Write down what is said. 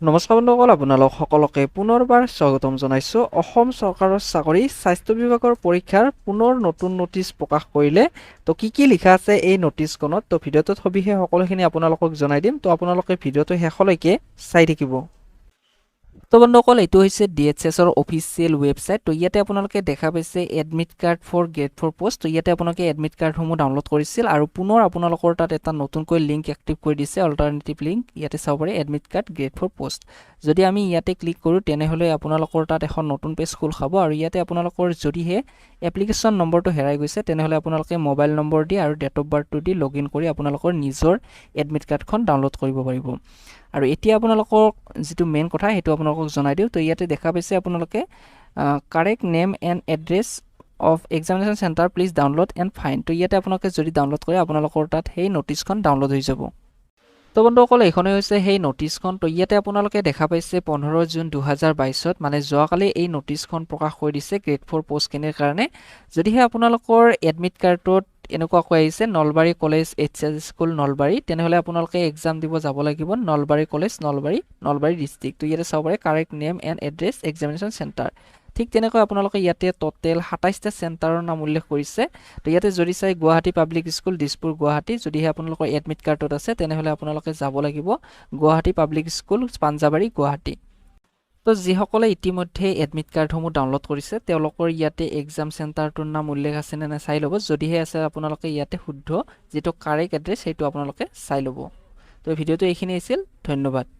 নমস্কাৰ বন্ধুসকল, আপোনালোক সকলোকে পুনৰবাৰ স্বাগতম জনাইছোঁ। অসম চৰকাৰৰ চাকৰি স্বাস্থ্য বিভাগৰ পৰীক্ষাৰ পুনৰ নতুন নটিচ প্ৰকাশ কৰিলে। তো কি কি লিখা আছে এই নটিচখনত, তো ভিডিঅ'টোত সবিশেষ সকলোখিনি আপোনালোকক জনাই দিম। তো আপোনালোকে ভিডিঅ'টো শেষলৈকে চাই থাকিব। তো বন্ধুসকল, এইটো হৈছে ডিএইচএছৰ অফিচিয়েল ৱেবছাইট। তো ইয়াতে আপোনালোকে দেখা পাইছে admit card for grade 4 post। তো ইয়াতে আপোনালোকে এডমিট কাৰ্ডসমূহ ডাউনলোড কৰিছিল আৰু পুনৰ আপোনালোকৰ তাত এটা নতুনকৈ লিংক এক্টিভ কৰি দিছে, অল্টাৰনেটিভ লিংক। ইয়াতে চাব পাৰে, admit card grade 4 post। যদি আমি ইয়াতে ক্লিক কৰোঁ, তেনেহ'লে আপোনালোকৰ তাত এখন নতুন পেজ খোল খাব আৰু ইয়াতে আপোনালোকৰ যদিহে এপ্লিকেশ্যন নম্বৰটো হেৰাই গৈছে, তেনেহ'লে আপোনালোকে মোবাইল নম্বৰ দি আৰু ডেট অফ বাৰ্থটো দি লগ ইন কৰি আপোনালোকৰ নিজৰ এডমিট কাৰ্ডখন ডাউনলোড কৰিব পাৰিব। আৰু এতিয়া আপোনালোকক যিটো মেইন কথা, সেইটো আপোনালোকক জনাই দিওঁ। তো ইয়াতে দেখা পাইছে আপোনালোকে, "Correct name and address of examination centre, please download and find." তো ইয়াতে আপোনালোকে যদি ডাউনলোড কৰে, আপোনালোকৰ তাত সেই নটিচখন ডাউনলোড হৈ যাব। তো বন্ধুসকল, এইখনেই হৈছে সেই নটিচখন। তো ইয়াতে আপোনালোকে দেখা পাইছে, 15 জুন 2022ত, মানে যোৱাকালি এই নটিচখন প্ৰকাশ কৰি দিছে গ্ৰেড 4 পষ্টখিনিৰ কাৰণে। যদিহে আপোনালোকৰ এডমিট কাৰ্ডত এনেকুৱাকৈ আহিছে, Nalbari college HS school Nalbari, তেনেহ'লে আপোনালোকে এক্সাম দিব যাব লাগিব নলবাৰী কলেজ নলবাৰী, নলবাৰী ডিষ্ট্ৰিক্ট। তো ইয়াতে চাব পাৰে, correct name and address examination centre। ঠিক তেনেকৈ আপোনালোকে ইয়াতে ট'টেল 27টা চেণ্টাৰৰ নাম উল্লেখ কৰিছে। তো ইয়াতে যদি চাই, গুৱাহাটী পাব্লিক স্কুল, দিছপুৰ, গুৱাহাটী, যদিহে আপোনালোকৰ এডমিট কাৰ্ডত আছে, তেনেহ'লে আপোনালোকে যাব লাগিব গুৱাহাটী পাব্লিক স্কুল, পাঞ্জাবাৰী, গুৱাহাটী। তো যিসকলে ইতিমধ্যে এডমিট কাৰ্ডসমূহ ডাউনলোড কৰিছে, তেওঁলোকৰ ইয়াতে এক্সাম চেণ্টাৰটোৰ নাম উল্লেখ আছে নে নাই চাই ল'ব। যদিহে আছে, আপোনালোকে ইয়াতে শুদ্ধ যিটো কাৰেক্ট এড্ৰেছ, সেইটো আপোনালোকে চাই ল'ব। তো ভিডিঅ'টো এইখিনি আছিল। ধন্যবাদ।